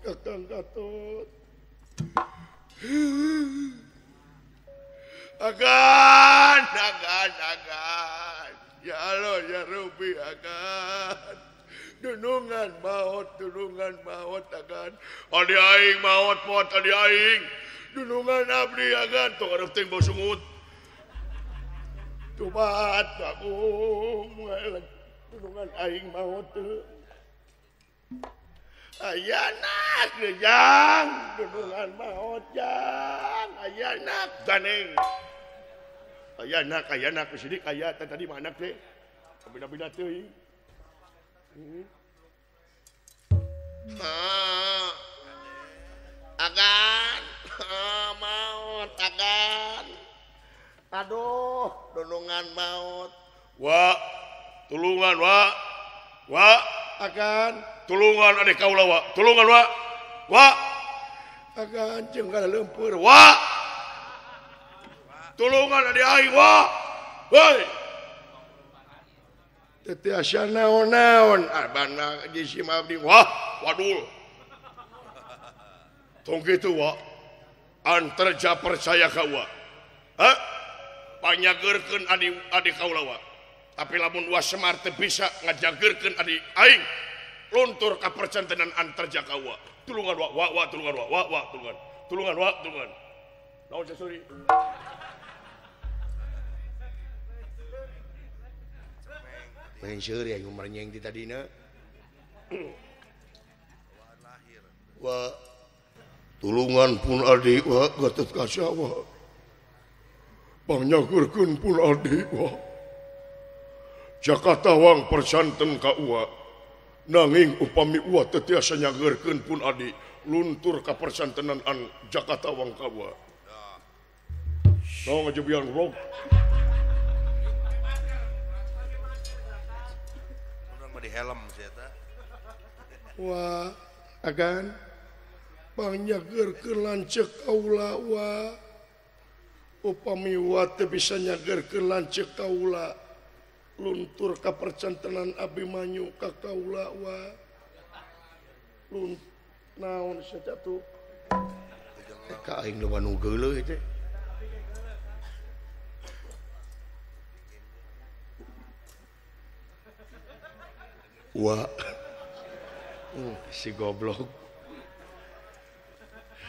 Kakang Gatot. Agan, agan, agan. Ya Allah, ya Rabbi, agan. Dunungan maot, agan. Adi aing maot, maot adi aing. Dunungan abdi agan. Tong arep teuing bau sungut. Tubat aku dunungan aing maot teu. Ayanak jang, dunungan maot jang, ayanak ganeng. Ayanak, ayanak sidik aya tadi mah anak teh. Bina-bina teuing. Agan, maot agan. Aduh, dunungan maot. Wa, tulungan wa. Wa, agan. Tulungan adik kaula wa. Tulungan wa. Wa. Agan jeung kana leumpeur wa. Tulungan adik aing wa. Woi. Teu tiasa naon-naon arbana jisim abdi wah wadul. Tong kitu wa. Antarja percaya ka wa. Ha? Panyageurkeun adi adi kaula wa. Tapi lamun wa Semar teu bisa ngajageurkeun adi aing luntur ka percantenan Antarja ka wa. Tulungan wa wa wa tulungan wa wa wa tulungan. Tulungan wa tulungan. Naon sasuri? Lain seuri aing merenyeng ti tadina. Wa tulungan pun adi wa Gatot Kaca wa. Pangnyageurkeun pun adi wa. Jakarta wang percanten ka uwa. Nanging upami uwa teu tiasa nyageurkeun pun adi luntur ka percantenan an Jakarta wang ka uwa. Naon ngajebian goblok. Di helm sih eta. Wah, agan pangnyageurkeun lanceuk kaula wa. Upami wa teu bisa nyageurkeun lanceuk kaula luntur ka percantenan Abimanyu ka kaula wa. Lun naon sia tuh? Ka aing loba nu geuleuh teh. Wa si goblok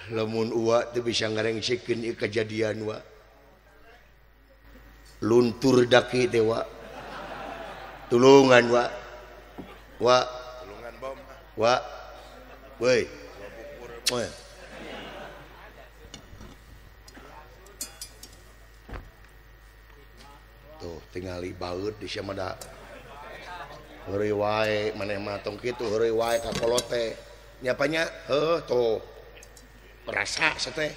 lamun uwa teu bisa ngarengsekeun ieu kajadian wa luntur daki teh wa tulungan wa wa tulungan bom wa woi tuh tingali baeut di sia mah da heureuy wae maneh mah tong kitu heureuy wae ka kolot teh nyapanya heuh tuh rasa teh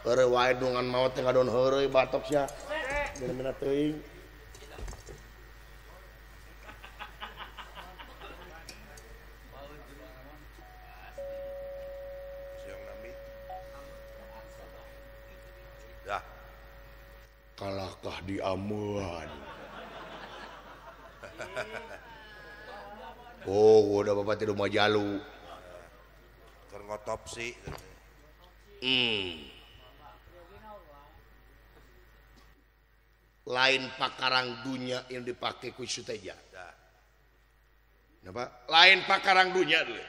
heureuy wae dungan maot teh ngadon heureuy batok sia bener-bener teuing dah kalakah diamuan. Oh, udah bapak tidak mau jalu. Keur ngotopsi. Lain pakarang dunya yang dipakai ku Suteja. Napa? Lain pakarang dunya dulu.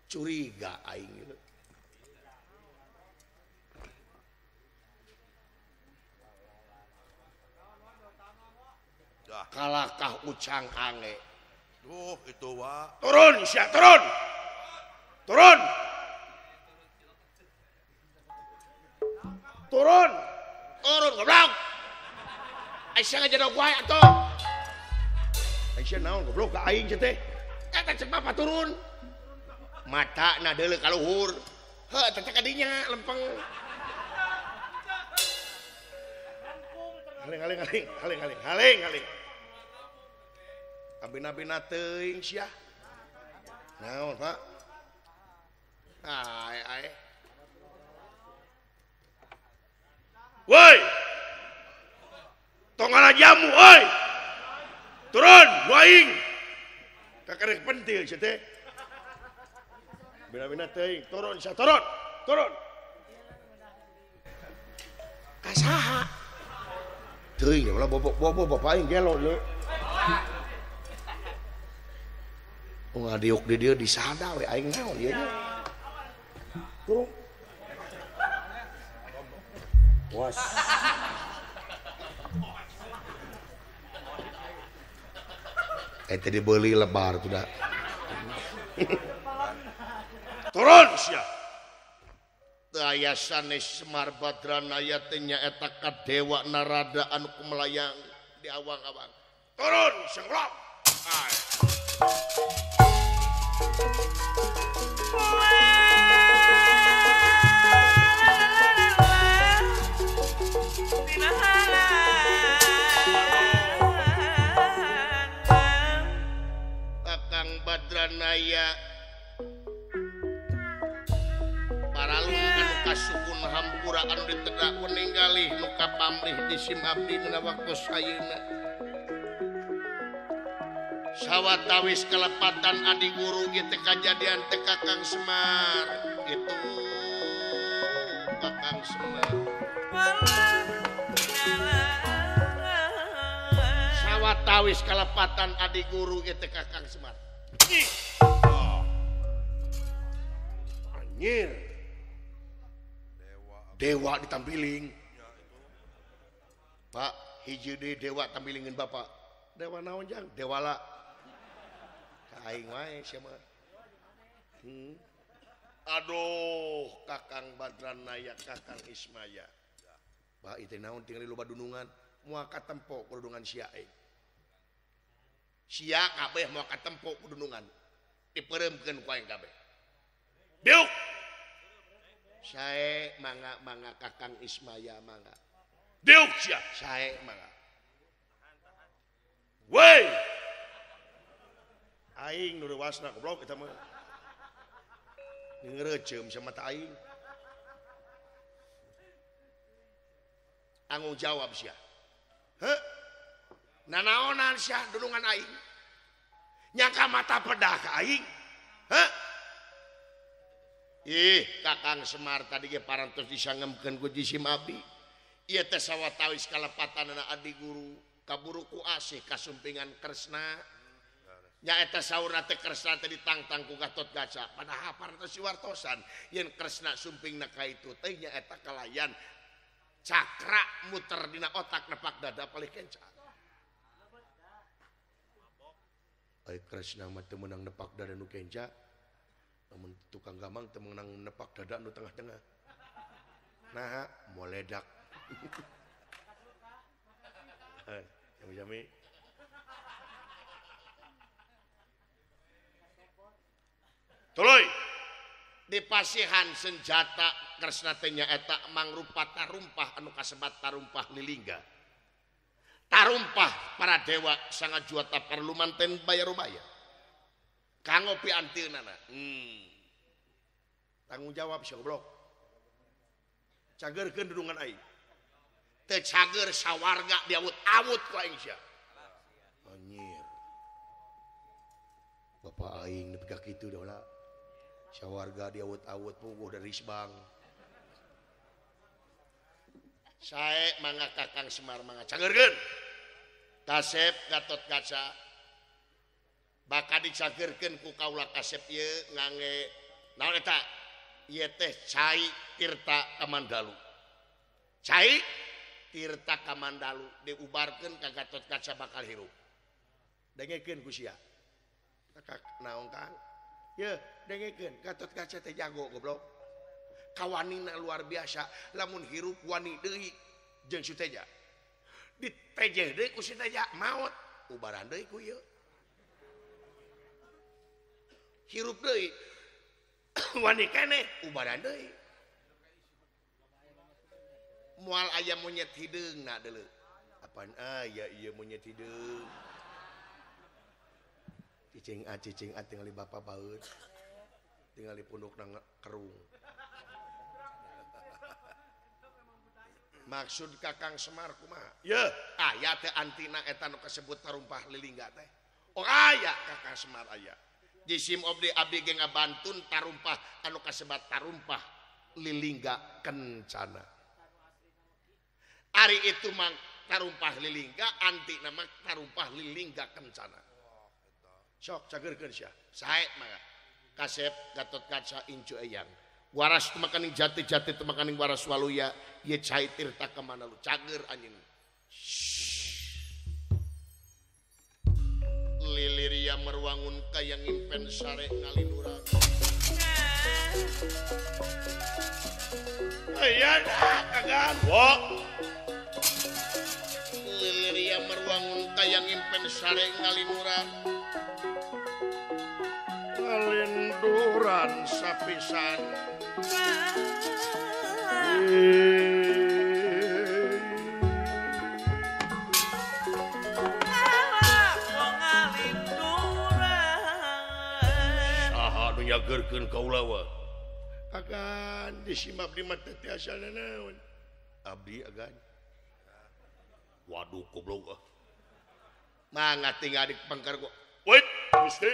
Curiga aing gitu. Kalakah ucang ange. Duh, itu wa. Turun, sia, turun. Turun. Turun. Turun goblok. Aisyah ngajadog wae atuh. Aisyah naon goblok ka aing teh. Eta cek bapak turun. Matana deuleu ka luhur. Heuh, eta teh kadinya lempeng. Haling haling haling haling haling haling haling. Abina-bina teuing sia. Naon, Pak? Ae ae. Woi. Tong ngala jamu euy. Turun, nu aing. Kakarek pentil sia teh. Bina-bina teuing turun sia turun. Turun. Ka saha? Teuing ulah bobo bapak aing gelo deui. Oh ngadiuk di dieu disada we aing naon ieu nya. Turun. Was. Eta dibeli lebar tuh dah. Turun sia. Teu aya sanes Semar Badranaya teh nyaeta ka Dewa Narada anu kumelayang di awang-awang. Turun sia goblok. Kakang Badranaya paralun anu kasukun hampura anu ditedak peninggalih nu kapamrih di sim abdi dina waktu ayeuna sawatawis kelepatan adi guru ieu teh kajadian teh Kakang Semar itu Kakang Semar sawatawis kelepatan adi guru ieu teh Kakang Semar. Anjir. Dewa ditampiling. Pak, hiji deui dewa tampilingeun bapak. Dewa naon jang? Dewala. Ka aing wae sia mah. Aduh, Kakang Badranaya, Kakang Ismaya. Pak, ieu teh naon tingali loba dunungan, moal katempo ku dunungan sia aing. Sia kabeh moal katempo ku dunungan. Dipeureumkeun ku aing kabeh. Diuk. Sae mangga mangga Kakang Ismaya mangga. Diuk sia. Sae mangga. Woi. Aing nu reuwasna goblok eta mah. Ngeureuceum sama mata aing. Tanggung jawab sia. Heuh. Nanaonan sia dunungan aing. Nyangka mata pedah ka aing. Heuh. Ih, Kakang Semar tadi ge parantos disangemkeun ku jisim abdi. Ieu teh sawatawis kalepatanana adi guru, kaburu ku asih kasumpingan Kresna. Nyaeta saurna teh Kresna teh ditangtang ku Gatotkaca. Padahal parantos diwartosan yen Kresna sumpingna ka itu teh nyaeta kalayan cakra muter dina otak nepak dada palih kenca. Ai Kresna mah teu meunang nepak dada nu kenca. Namun tukang gamang teu meunang nepak dada nu tengah-tengah. Nah, moledak. Jami-jami. Tuluy. Dipasihan senjata Kresna teh nyaeta mangrupa tarumpah anu kasebat tarumpah lilingga. Tarumpah para dewa sangat juata parlumanten bayarubaya. Kanggo pianteunana. Tanggung jawab sia goblok. Cageurkeun dunungan aing. Teu cager sawarga diawut-awut ku aing sia. Anjir. Bapak aing nepi ka kitu da lah. Sawarga diawut-awut puguh dari Risbang. Sae mangga Kakang Semar mangga cageurkeun. Kasep Gatotkaca bakal dicageurkeun ku kaula kasep ieu ngange naon eta? Ieu teh cai Tirta Kamandalu. Cai Tirta Kamandalu diubarkeun ka Gatotkaca bakal hirup. Dengekeun ku sia. Kakak naon Kang? Yeuh, dengekeun Gatotkaca teh jago goblok. Kawanina luar biasa, lamun hirup wani deui jeung Suteja. Ditejeh deui ku Suteja maot, ubaran deui ku ieu. Hirup deui wani keneh, ubaran deui. Moal aya monyet hideungna deuleu. Apaan aya ieu monyet hideung? Cicing a tingali bapak baeud. Tingali pundukna kerung. Maksud Kakang Semar kumaha? Yeuh, aya teh antina eta nu kasebut tarumpah lilingga teh. Oh aya Kakang Semar aya. Jisim abdi abdi ge ngabantun tarumpah anu kasebat tarumpah lilingga kencana. Ari itu mang tarumpah lilingga anti nama tarumpah lilingga kencana. Sok cageurkeun sia. Sae mangga. Kasep Gatot Kaca incu eyang. Waras tumakaning jati-jati tumakaning waras waluya ye cai tirta ka mana lu cager anjeun. Liliria merwangun kaya ngimpen sare ngalinduran. Aya kagan. Wah. Liliria merwangun kaya ngimpen sare ngalinduran. Ngalinduran sapisan. Nyageurkeun kaulawa agan disimap di mata tiasa nanaon abdi agan waduh goblok ah mangga tinggal di pangkar gua wait Gusti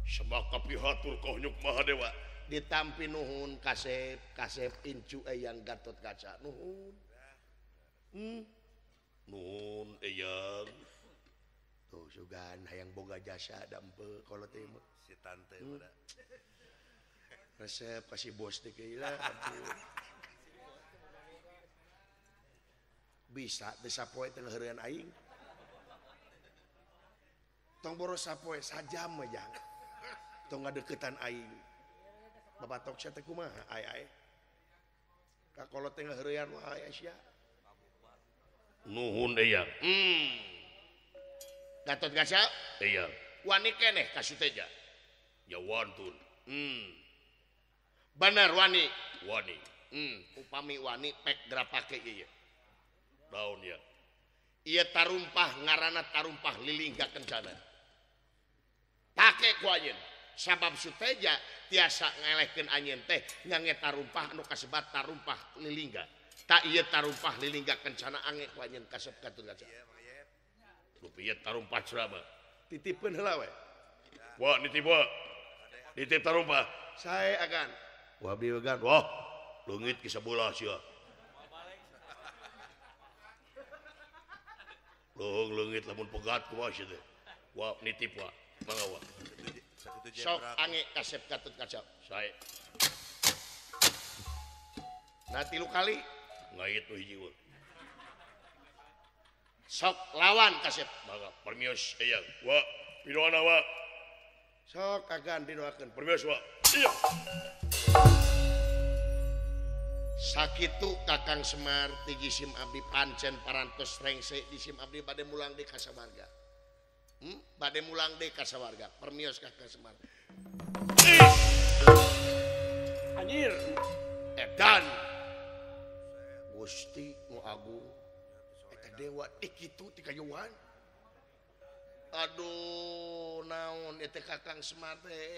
semaka pihatur ka Nyuk Mahadewa ditampi nuhun kasep kasep incu eyang Gatot Kaca nuhun nuhun eyang tuh sugan hayang boga jasa dampe kalau teh si tante resep kasih bos teh lah bisa teh sapoe teh ngaheureun aing tong boros sapoe sajam aja tong ngadeukeutan aing babatok sia teh kumaha ai ai ka kolot teh ngaheureun wae sia nuhun eyang Gatot Kaca iya wani keneh ka Suteja ya wantun bener wani wani upami wani pek grapake ieu daun ya ieu tarumpah ngaranna tarumpah lilingga kencana pake ku anjeun sabab Suteja tiasa ngelehkeun anjeun teh ngange tarumpah anu kasebat tarumpah lilingga tak ieu tarumpah lilingga kencana ange ku anjeun kasep Gatot Kaca rupiah tarumpah cerama titipkeun heula we wah nitip wah nitip tarumpah saya agan wah abdi agan wah leungit ki sabelah sia leuheung leungit lamun pegat kumaha sia teh wah nitip wah mangga wah sok ange kasep Gatot Kaca sae nah tilu kali ngait nu hiji we sok lawan kasep mangga permios eyang wa pidoana wa sok agan didoakeun permios wa iya sakitu Kakang Semar ti jisim abdi pancen parantos rengse jisim abdi bade mulang deui ka sawarga bade mulang deui ka sawarga permios Kakang Semar anjir edan Gusti nu agung dewa dikitu ti kayuan aduh naon eta Kakang Semar teh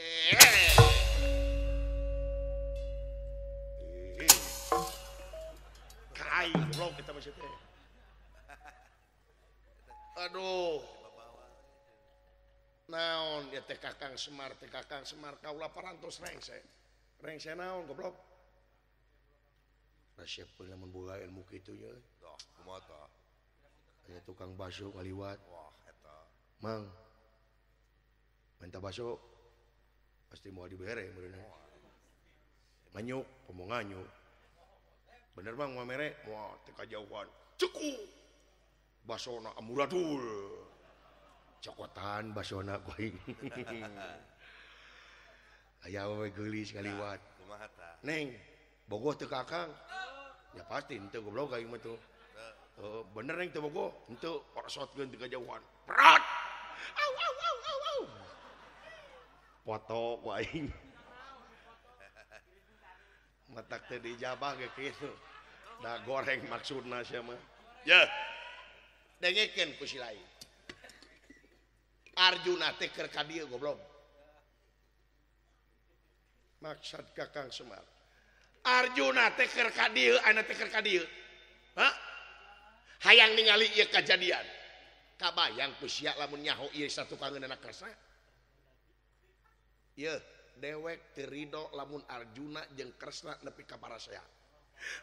kai goblok eta mah teh aduh naon eta Kakang Semar teh Kakang Semar kaula parantos rengse rengse naon goblok resep lamun boga ilmu kitu nya tah kumaha tah aya tukang bakso kaliwat. Wah, eta. Mang. Minta bakso. Pasti mau dibere meureun. Nganyuk, komo nganyuk. Bener Bang, mau mere? Wah, teh kajauhan. Ceku. Basona amuradul. Cokotan basona ku aing. Aya we geulis kaliwat. Kumaha tah? Neng, bogoh teu ka Akang? Ya pasti henteu goblok aing mah tuh. Bener neng teu bogoh henteu porsotkeun ti kajauhan. Prot. Au au au au au. Foto ku aing. Matak teh dijabah ge kitu. Da goreng maksudna sia mah. Ya. Dengekeun ku si lain. Arjuna teh keur ka dieu goblok. Maksud Kakang Semar. Arjuna teh keur ka dieu, ayeuna teh keur ka dieu. Hah? Hayang ningali ieu kajadian. Kabayang ku sia lamun nyaho ieu satukangeunana Kresna. Yeuh, dewek teu ridho lamun Arjuna jeung Kresna nepi ka parasea.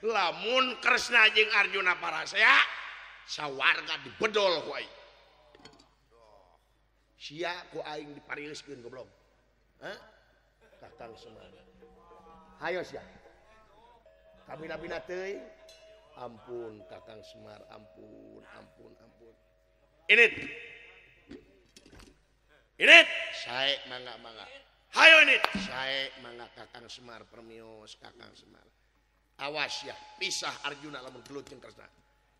Lamun Kresna jeung Arjuna parasea, sawarga dibedol ku aing. Sia ku aing dipariuskeun goblok. Hah? Kakang Semar. Hayo sia. Kabina-bina teuing. Ampun Kakang Semar, ampun, ampun, ampun. Init. Init. Sae mangga-mangga. Hayo init. Sae mangga Kakang Semar permios Kakang Semar. Awas ya, pisah Arjuna lamun gelut jeung Kresna.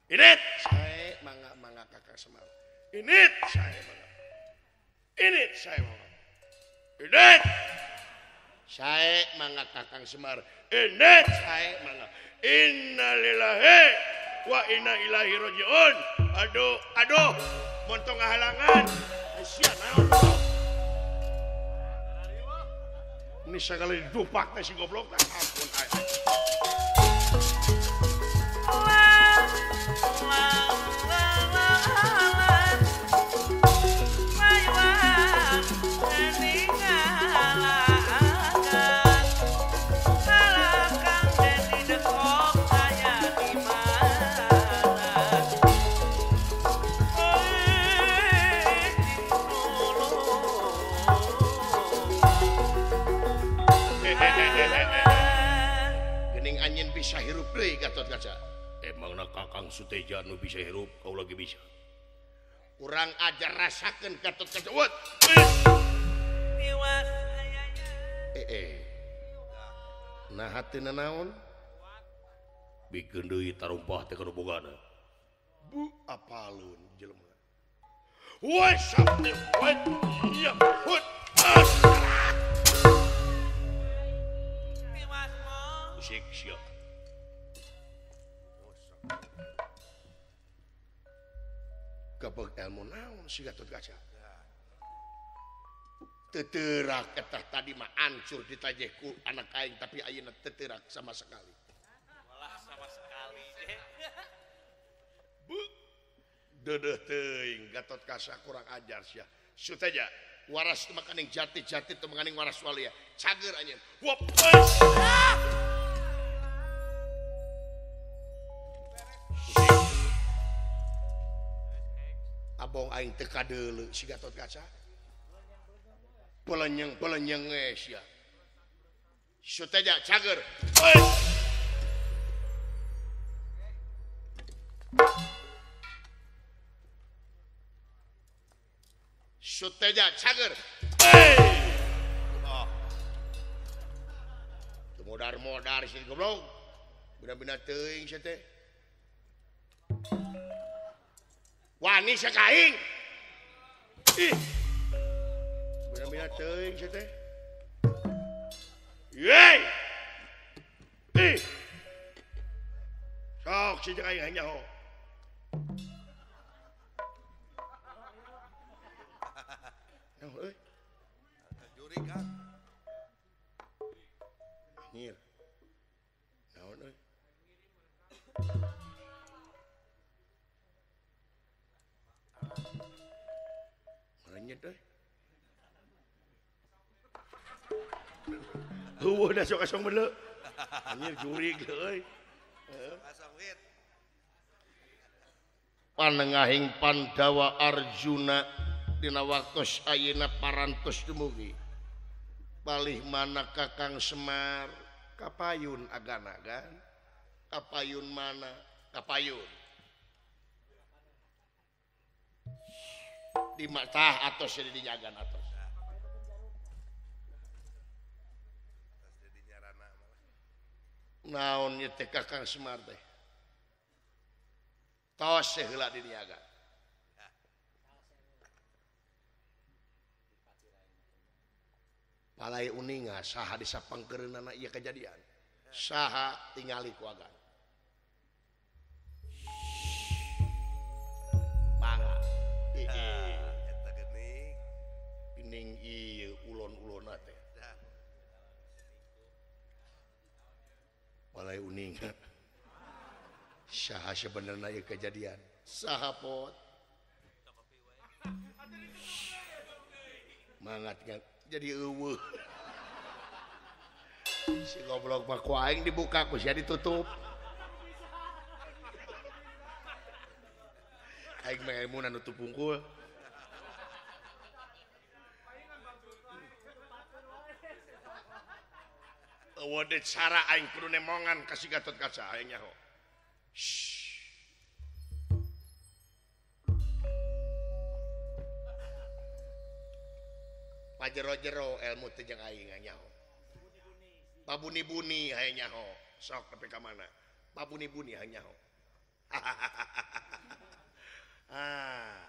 Init. Sae mangga-mangga Kakang Semar. Init. Sae mangga. Init sae mangga. Init. Sae mangga Kakang Semar. Init. Sae mangga. Innalillahi wa inna ilaihi rajiun. Aduh, aduh, montong ngahalangan. Sia naon? Ini sakali dupak teh si goblok teh. Ampun aing. Bisa hirup deui Gatot Kaca. Emangna Kakang Suteja nu bisa hirup, kau lagi bisa. Kurang ajar rasakeun Gatot Kaca. Wut. Nah hatina naon? Bikeun deui tarumpah teh kana bogana. Bu apaleun jelema. Woi sabdi woi iya hut. Sik sia. Gabeg ilmu naon si Gatot Kaca. Teterak eta tadi mah ancur ditajeh ku anak aing tapi ayeuna teterak sama sekali. Malah sama sekali. Bu deudeuh teuing Gatot Kaca kurang ajar sia. Suteja waras teu makaning jati-jati teu makaning waras walia. Cager anjeun. Wop. Abong aing teu kadeuleu si Gatot Kaca. Pelenyeng-pelenyeng we sia. Suteja cager. Suteja cager. Oh. Teu modar-modar si goblok. Bina-bina teuing sia teh. Wani sia ka aing. Ih. Bina-bina teuing sia teh. Yeay. Ih. Sok si jeung aing hayang nyaho. Naon euy? Jurig kan. Anjir. Naon euy? Merenyet euy. Heueuh da sok asong beuleu. Anjir jurig euy. Asong wit. Panengahing Pandawa Arjuna dina waktos ayeuna parantos dumugi. Palih mana Kakang Semar kapayun agan-agan. Kapayun mana? Kapayun. Di matah atos jadi dinyagan atos. Naon ieu teh Kakang Semar teh? Tos heula diniaga. Palai uninga saha disapangkeureunana ieu kejadian. Saha tingali ku agan. Mangga. Eta geuning. Geuning ieu ulon-ulonna teh. Palai uninga. Saha sebenarnya ieu kejadian. Saha pot. Mangat Jadi eueuh. Si goblok mah ku aing dibuka ku sia ditutup. Aing mah ilmuna nutup pungkul. Eueuh deui cara aing kudu nemongan ka si Gatot Kaca aing nyaho. Pajero-jero ilmu teh jeung aing nyaho. Pabuni-buni hayang nyaho. Sok nepi ka mana? Pabuni-buni hayang nyaho. Ah.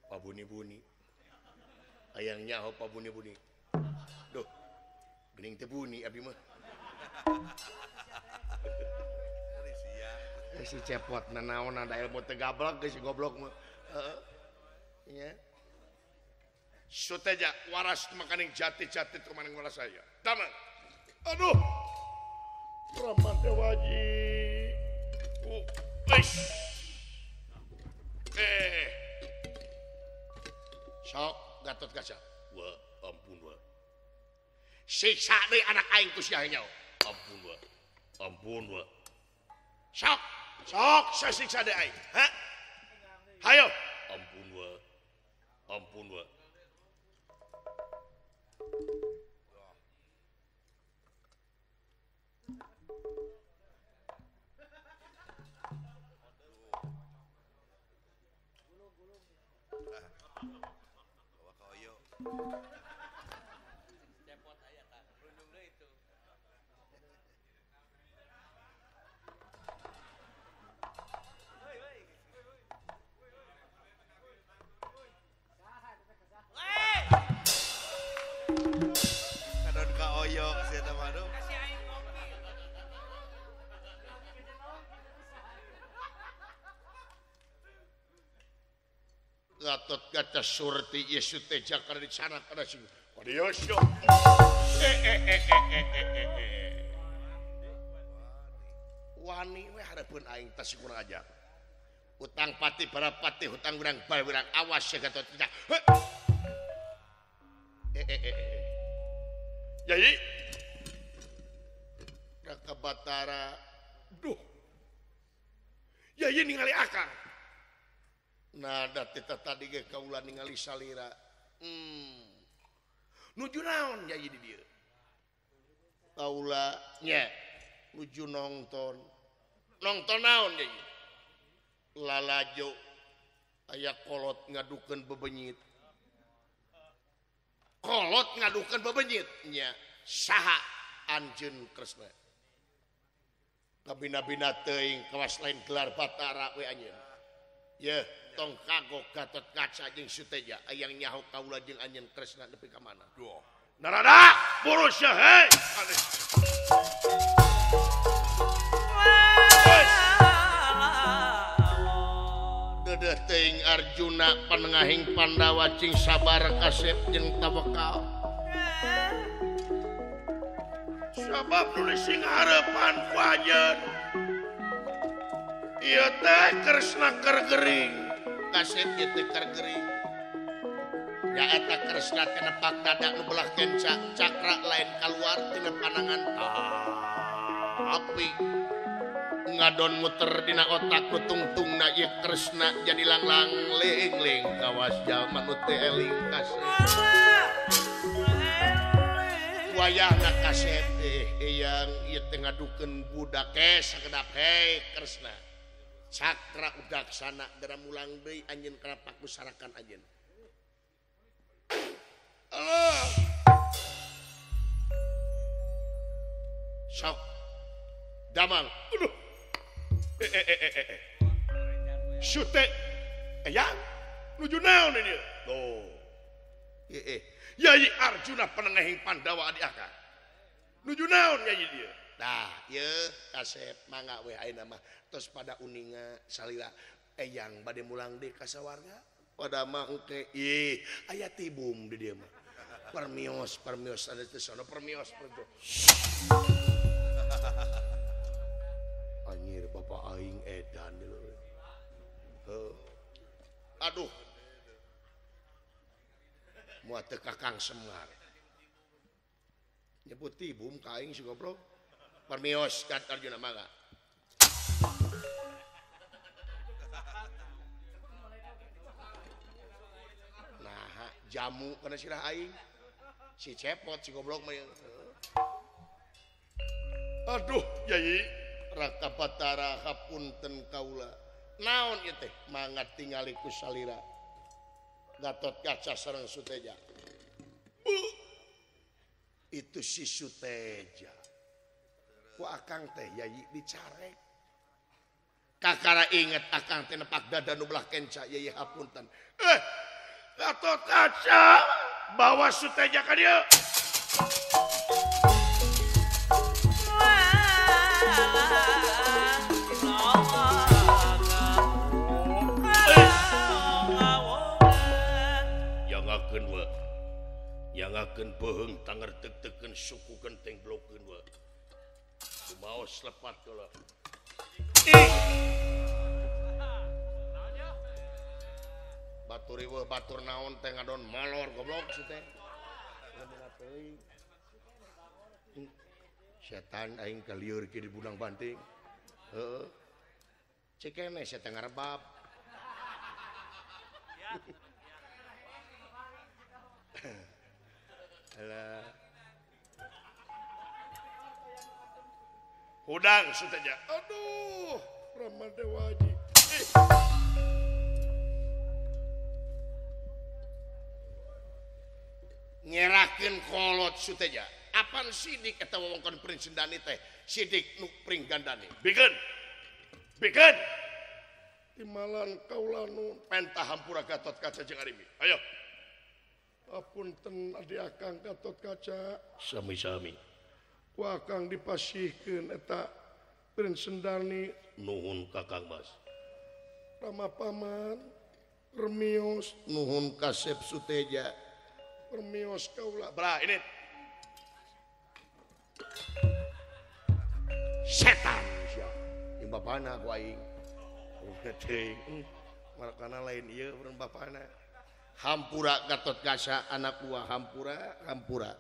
Pabuni-buni. Hayang nyaho pabuni-buni. Duh. Geuning teh buni abdi mah. Si cepot nanaon ada ilmu teh gablek geus goblok mah. Heeh. Nya. Suteja waras makaning jati-jati tumaning waras saya. Damang. Aduh. Rama teh waji. Sok Gatot Kaca. Wa ampun wa. Siksa deui anak aing ku sia nyaho. Ampun wa. Ampun wa. Sok. Sok sasiksa deui aing. Ha? Hayo. Ampun wa. Ampun wa. Bawa ka oyo. Cepot aya tah. Rundung deui itu. Kadon ka oyo sia teh mah aduh. Kasih aing kopi. Gatot Kaca Surti Yesu Teja kana dicana kana sing. Adios yo. Wani we hareupeun aing tas kurang aja. Utang pati para pati hutang urang bae urang awas ya Gatot Kaca. Yai Raka Batara duh. Yai ningali akang. Nah, da tita tadi ge kaula ningali salira. Nuju naon yai di dieu? Kaula nya nuju nongton. Nongton naon yai? Lalajo aya kolot ngadukeun bebenyit. Kolot ngadukeun bebenyit nya saha Anjeun Kresna. Kabina-bina teuing kawas lain gelar Batara we anjeun. Yeuh, tong kagok Gatot Kaca jeung Suteja hayang nyaho kaula jeung anjeun Kresna nepi ka mana. Duh. Narada, buru sia hei. Dedeh teuing Arjuna panengahing Pandawa cing sabar kasep jeung tawakal. Sabab nu sing hareupan ku anjeun. Ieu teh Kresna keur gering. Kasep ieu teh keur gering. Ya eta Kresna teh nepak dada nu belah kenca, cakra lain kaluar tina panangan. Tapi ngadon muter dina otak nu tungtungna ieu Kresna jadi langlang ling-ling kawas jalma nu teu eling kasep. Wayahna kasep eyang ieu teh ngadukeun budak sakedap hei Kresna. Cakra udaksana dara mulang deui anjeun kana pakusarakan anjeun. Allah. Sok. Damang. Aduh. Sute. Eyang. Nuju naon ieu? Tuh. Yai Arjuna penengahing Pandawa adi akang. Nuju naon yai dieu? Tah, ieu kasep mangga we ayeuna mah tos pada uninga salila eyang bade mulang deui ka sawarga. Pada mah engke ih aya tibum di dieu mah. Permios, permios ada teh sono permios permios. Anjir bapak aing edan dulu. Heuh. Aduh. Moal teu Kakang Semar. Nyebut tibum ka aing si goblok. Permios kat Arjuna mangga. Nah, jamu kana sirah aing. Si cepot si goblok mah. Aduh, Yai, Raka Batara hapunten kaula. Naon ieu teh? Mangga tingali ku salira. Gatot Kaca sareng Suteja. Itu si Suteja. Ku akang teh Yai dicarek. Kakara inget akang teh nepak dada nu belah kenca Yai hapunten. Gatot Kaca bawa Suteja ka dieu. Yangakeun we. Yangakeun beuheung tanger teuk-teukeun suku genteng blokeun we. Kumaos lepat heula. Batur ieu batur naon teh ngadon molor goblok si teh. Setan aing kalieur kieu di budang banting. Heeh. Cikene sia teh ngarebab. Alah. Hudang Suteja. Aduh, Rama Dewaji. Ngerakeun kolot Suteja. Apan sidik eta wewengkon Pring Sendani teh? Sidik nu Pringgandani. Bikeun. Bikeun. Timalan kaula nu pentah hampura Gatot Kaca jeung Arimi. Ayo. Apunten adi akang Gatot Kaca. Sami-sami. Ku akang dipasihkeun eta Pring Sendani. Nuhun Kakang Mas. Rama paman Permios nuhun kasep Suteja. Permios kaula. Bra ini. Setan sia. Jeung bapana ku aing. Teuing. Marakana lain ieu urang bapana. Hampura Gatot Kaca anak buah hampura hampura.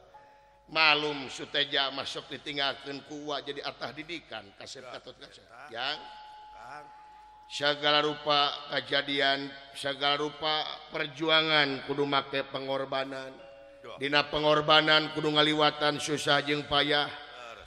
Malum Suteja masuk ditinggalkeun ku uwa jadi atah didikan kasep Gatot Kaca. Yang segala rupa kejadian, segala rupa perjuangan kudu make pengorbanan. Dina pengorbanan kudu ngaliwatan susah jeung payah.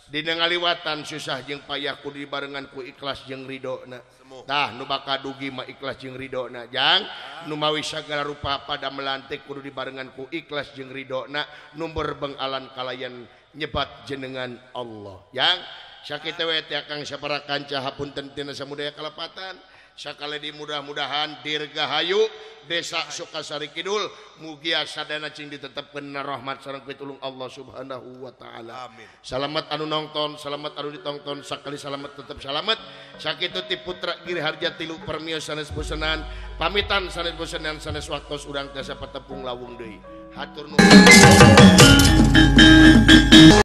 Dina ngaliwatan susah jeung payah kudu dibarengan ku ikhlas jeung ridona. Tah nu bakal dugi mah ikhlas jeung ridona. Jang nu mawi sagala rupa pada melantik kudu dibarengan ku ikhlas jeung ridona. Nu berbengalan kalayan nyebat jenengan Allah. Jang sakitu we teh Kang sapara kanca hapunten tina samudaya kalepatan. Sakali di mudah-mudahan dirgahayu desa Sukasari Kidul mugia sadana cing ditetepkeun na rahmat sareng pitulung Allah Subhanahu wa taala. Amin. Salamat anu nongton, salamat anu ditongton, sakali salamat tetep salamat. Sakitu ti putra Giri Harja tilu permios sanes bosenan, pamitan sanes bosenan sanes waktos urang tiasa patepung lawung deui. Hatur nuhun.